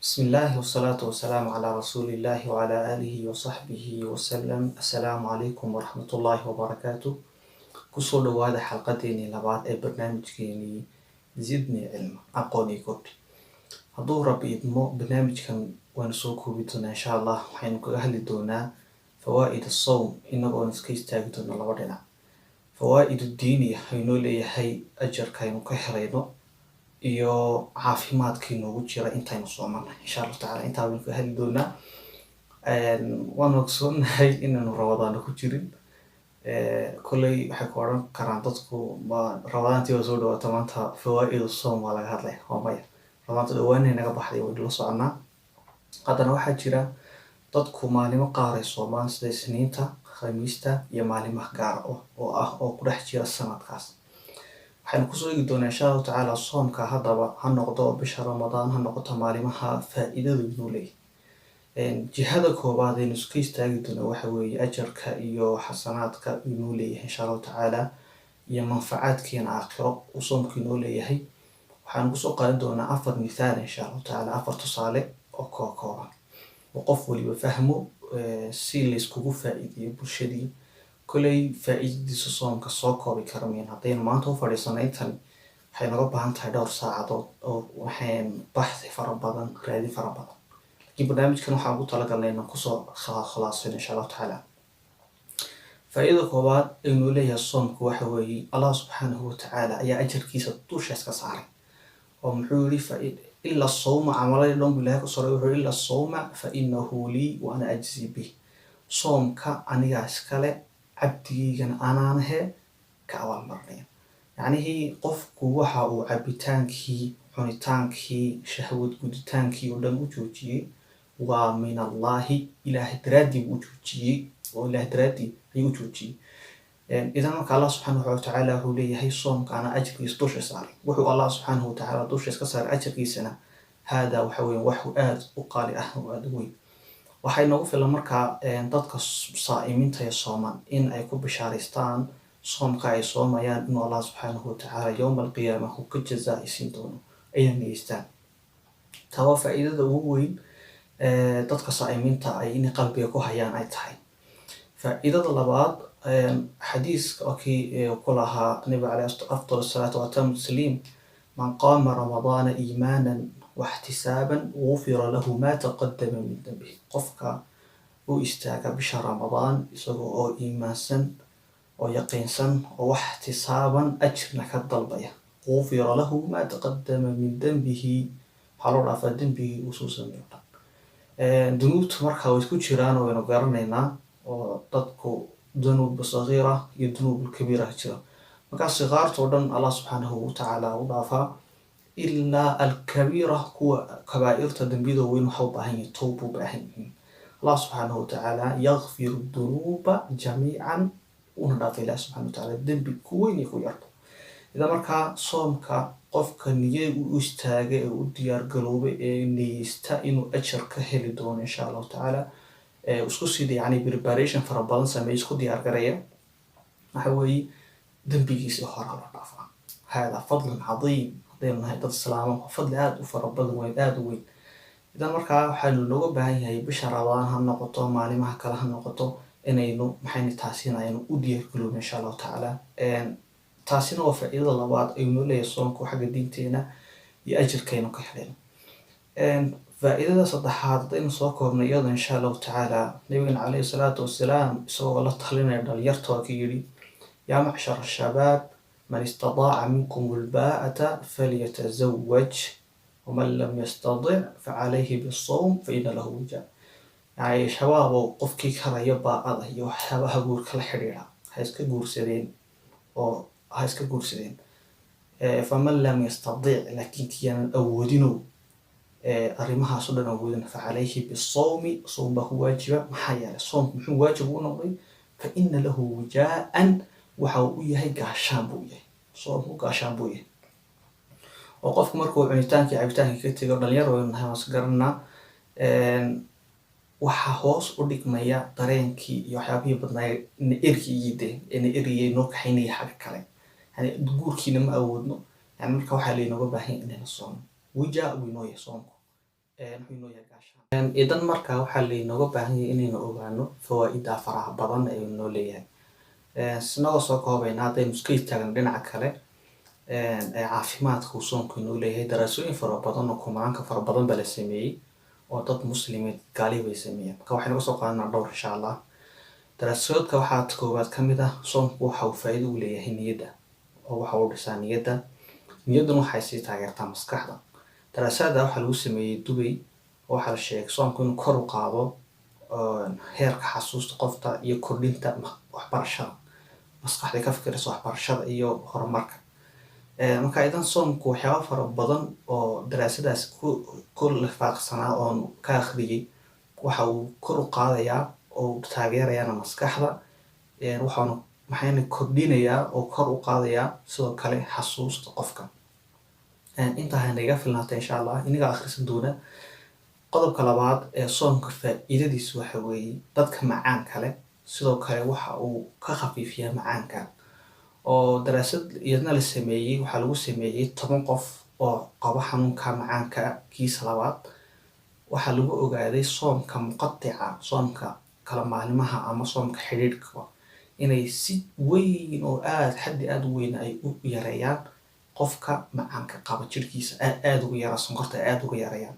بسم الله والصلاة والسلام على رسول الله وعلى آله وصحبه وسلم. السلام عليكم ورحمة الله وبركاته. Kusoo dhawaada xalqadeenii labaad ee barnaamijkeenii Zidni Cilma, aqoon iyo kordhi. Hadduu Rabbi idmo, barnaamijkan waanu soo koobi doonaa, insha Allah. Waxaynu kaga hadli doonaa fawaa'id asawm, inagoon iska istaagi doono laba dhinac: fawaa'id diiniya aynoo leeyahay, ajarka aynu ka helayno, iyo caafimaadkii noogu jira intaynu soomana, insha Allahu tacala. Intaa baynu kaga hadli doonaa. Waanu ogsoonahay inaanu Ramadaano ku jirin. Kolley waxay ku odhan karaan dadku, ma Ramadaantii waa soo dhawaata, maanta fawaa'id soom waa laga hadlaya? Waa maya, Ramadaanta dhawaanay naga baxday, waynu la soconaa. Haddana waxaa jira dadku maalimo qaar ay soomaan, sida Isniinta, Khamiista iyo maalimaha gaar oo ah oo ku dhex jira sanadkaas. Waxaynu kusoo eegi doonaa, insha Allahu tacaala, soomka. Haddaba ha noqdo bisha Ramadaan, ha noqoto maalimaha, faa-iidadu inuu leeyahay. Jihada koowaad aynu iska istaagi doono waxa weeye ajarka iyo xasanaadka inuu leeyahay, insha Allahu tacaala, iyo manfacaadkiina aakhiro uu soomku inoo leeyahay. Waxaanu kusoo qaadan doonaa afar mithaal, insha Allahu tacaala, afar tusaale oo koo kooban oo qof waliba fahmo, si layskugu faa-iideeyo bulshadii. Koley faa-iidadiisa soomka soo koobi kara mayn. Haddaynu maanta u fadhiisano intan, waxay noga baahan tahay dhowr saacadood oo waxayn baxthi fara badan, raadin fara badan. Laakiin barnaamijkan waxaan ugu talagalnay inaan kusoo khulaasayno, insha Allahu tacaala. Faa-iidada koowaad aynuu leeyahay soomku waxa weeye Allah subxaanahu watacaala ayaa ajarkiisa dusha iska saaray, oo muxuu yihi? Ila sawma, camaladii dhan bu Ilahay ku soray. Wuxuu: "Ila sawma fa inahu lii wa ana ajzi bih." Soomka anigaa iskale, cabdigiygana anaanahe ka abaalmarinaya. Yacnihii qofku waxa uu cabitaankii, cunitaankii, shahwad guditaankii oo dhan u joojiyey waa min Allahi, Ilaahay daraaddii buu u joojiyey, oo Ilahay daraaddii ayuu u joojiyey. Idan marka Allah subxaanahu watacaala wuxuu leeyahay: soomka ana ajirkiisa dusha saaray. Wuxuu Allah subxaanahu watacaala dusha iska saaray ajarkiisana, haadaa waxa weya wax aada u qaali ah oo aada u weyn. Waxay noogu filan markaa dadka saa'imiinta ee sooman in ay ku bishaaraystaan soomka ay soomayaan inuu Allah subxaanahu watacaala yowma alqiyaama uu ka jazaa-isiin doono, ayna nigeystaan. Taa waa faa-iidada ugu weyn dadka saa'imiinta ay inay qalbiga ku hayaan ay tahay. Faa-iidada labaad, xadiiska kii ku lahaa Nabiga caleyh afdal asalaatu waatamu tasliim: "Man qaama Ramadaana iimaanan waxtisaaban gufira lahu ma taqadama min dambih." Qofka u istaaga bisha Ramadaan isagoo oo iimaansan oo yaqiinsan oo wax ixtisaaban, ajirna ka dalbaya, gufira lahu ma taqadama min dembihi, waxaa loo dhaafaa dembigii uu soo sameeyo dhan. Dunuubtu markaa way isku jiraan oo waynu garanaynaa, oo dadku dunuub sagiira iyo dunuub kabiira jira. Markaa sigaarta oo dhan Allah subxaanahu watacaala u dhaafaa, ilaa alkabiira, kuwa kabaa'irta, dembiyada weyn, waxa u baahan yihin towba u baahan yihiin. Allah subxaanahu watacaala yakfiru dunuuba jamiican, una dhaafa Ilahi subxana watacaala dembi ku weyn iyo ku yarba. Idan markaa soomka qofka niye u istaagay ee u diyaar garoobay ee niyeysta inuu ajar ka heli doono, insha Allahu tacaala, isku sida yani preparation fara badan sameeya, isku diyaar garaya, waxa weeye dembigiisii horaa loo dhaafaa. Hada fadlun cadiim. Haddaynu nahay dad islaama, waa fadli aada u fara badan, weyn, aada u weyn. Idan markaa waxaanu nooga baahan yahay, bisha Ramadaan ha noqoto, maalimaha kale ha noqoto, inaynu maxaynu taasina aynu u diyaar garoobno, insha Allahu tacaala. Taasina waa faa-iidada labaad aynu leeyahay soomku xagga diinteena iyo ajirkaynu ka helayno. Faa-iidada saddexaad haddaynu soo koobnay iyada, insha Allahu tacaala, Nabigana caleyhi salaatu wasalaam isagoo la talinaya dhalinyarta waa ka yidhi: "Yaa macshar ashabaab, man istataaca minkum albaa'ata falyatazawaj, waman lam yastadic facalayhi bisawm faina lahu wijaa." Yani shabaabow, qofkii karaya baaqada iyo waxyaabaha guurka la xidhiidha ha iska guursadeen oo ha iska guursadeen. Faman lam yastadic, laakiin kiyaanan awoodinow, arrimahaas o dhan awoodin, facalayhi bisawmi, sawm baa ku waajiba. Maxaa yeelay, soomku muxuu waajib u noqday? Fa ina lahu wijaa'an, waxa uu u yahay gaashaan buu yahay. Soomku gaashaan buu yahay, oo qofku markuu cunitaankii, cabitaankii ka tego, dhalinyar waynu nahay, waan is garanaa, waxaa hoos u dhigmaya dareenkii iyo waxyaabihii badnaay na ergiyey, de na ergiyey, noo kaxaynaya xagga kale. Yani guurkiina ma awoodno. Yani marka waxaa laynooga baahan yahay inayna soomo. Wijaa buu inoo yahay soomku. Wuxuu inoo yahay gaashaan. Idan marka waxaa laynooga baahan yahay inaynu ogaano fawaa'ida faraha badan ee inoo leeyahay. Inagoo soo koobayna, haddaynu iska istaagno dhinaca kale ee caafimaadka uu soonku inoo leeyahay, daraasooyin fara badan oo kumanaanka fara badan baa la sameeyey oo dad Muslimiin gaali bay sameeyeen. Marka waxaynu kasoo qaadanaa dhowr, insha Allah. Daraasadoodka waxaa koowaad ka mid ah, soonku waxa uu faa'iido u leeyahay niyadda oo waxa uu dhisaa niyadda. Niyadduna waxay sii taageertaa maskaxda. Daraasaadda waxaa lagu sameeyey Dubay oo waxaa la sheegay soonku inuu kor u qaado heerka xasuusta qofta iyo kordhinta waxbarashada, maskaxda ka fikiraysa waxbarashada iyo horumarka. Marka idan soomku waxyaaba fara badan oo daraasadaas ku lifaaqsanaa oon ka akhriyey, waxa uu kor u qaadayaa oo taageerayaana maskaxda, waxaanu maxayna kordhinayaa oo kor u qaadayaa sidoo kale xasuusta qofka. Intaa hanaga filnaata, insha Allah inaga akhrisan doona. Qodobka labaad ee soonka faa'iidadiisu waxa weeye dadka macaanka leh sidoo kale waxa uu ka khafiifiyaa macaanka, oo daraasad iyadna la sameeyey waxaa lagu sameeyey 10 qof oo qaba xanuunka macaanka kiisa labaad. Waxaa lagu ogaaday soomka muqatica, soomka kala maalmaha ama soomka xidhiidhka, inay si weyn oo aada xaddi aada u weyn ay u yareeyaan qofka macaanka qaba jirhkiisa, aada uga yaraa sonkorta, aada uga yareeyaan.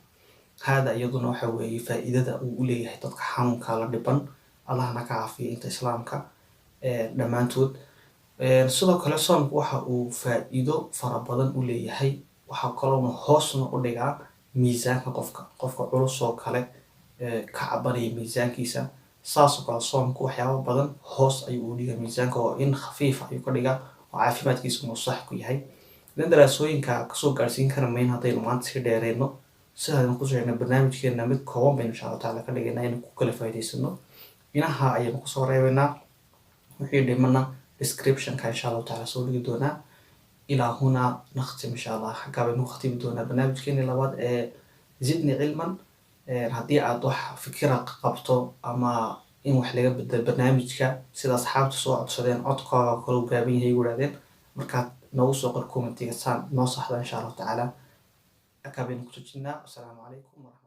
Hada iyaduna waxa weeye faa'iidada uu u leeyahay dadka xanuunka la dhiban. Allahna ka caafiya inta Islaamka dhammaantood. Sidoo kale soomku waxa uu faa'iido fara badan u leeyahay, waxaa kaloona hoosna u dhigaa miisaanka qofka. Qofka culus oo kale ka cabanaya miisaankiisa, saasoo kale soomku waxyaaba badan hoos ayuu u dhigaa miisaanka oo in khafiifa ayuu ka dhigaa oo caafimaadkiisuna uu sax ku yahay. Idan daraasooyinka kasoo gaarsiin kara mayn haddaynu maanta sii dheereyno. Sidaynu ku sheegnay, barnaamijkeena mid kooban baynu insha Allahu taala ka dhigaynaa inaynu ku kala faa'iidaysano. Inaha ayaynu kusoo reebaynaa, wixii dhimana descriptionka insha Allahu taala soo dhigi doonaa. Ilaa huna nakhtim, insha Allah xaggaa baynu ku khatimi doonaa barnaamijkeeni labaad ee Zidni Cilman. Haddii aad wax fikira qabto ama in wax laga bedelo barnaamijka, sida asxaabta soo codsadeen, codkooda kale u gaaban yahay igu idhahdeen, markaad noogu soo qor commentiga saan noo saxda, insha Allahu tacaala. Halkaa baynu ku joojinaa. Asalaamu calaykum waraxmat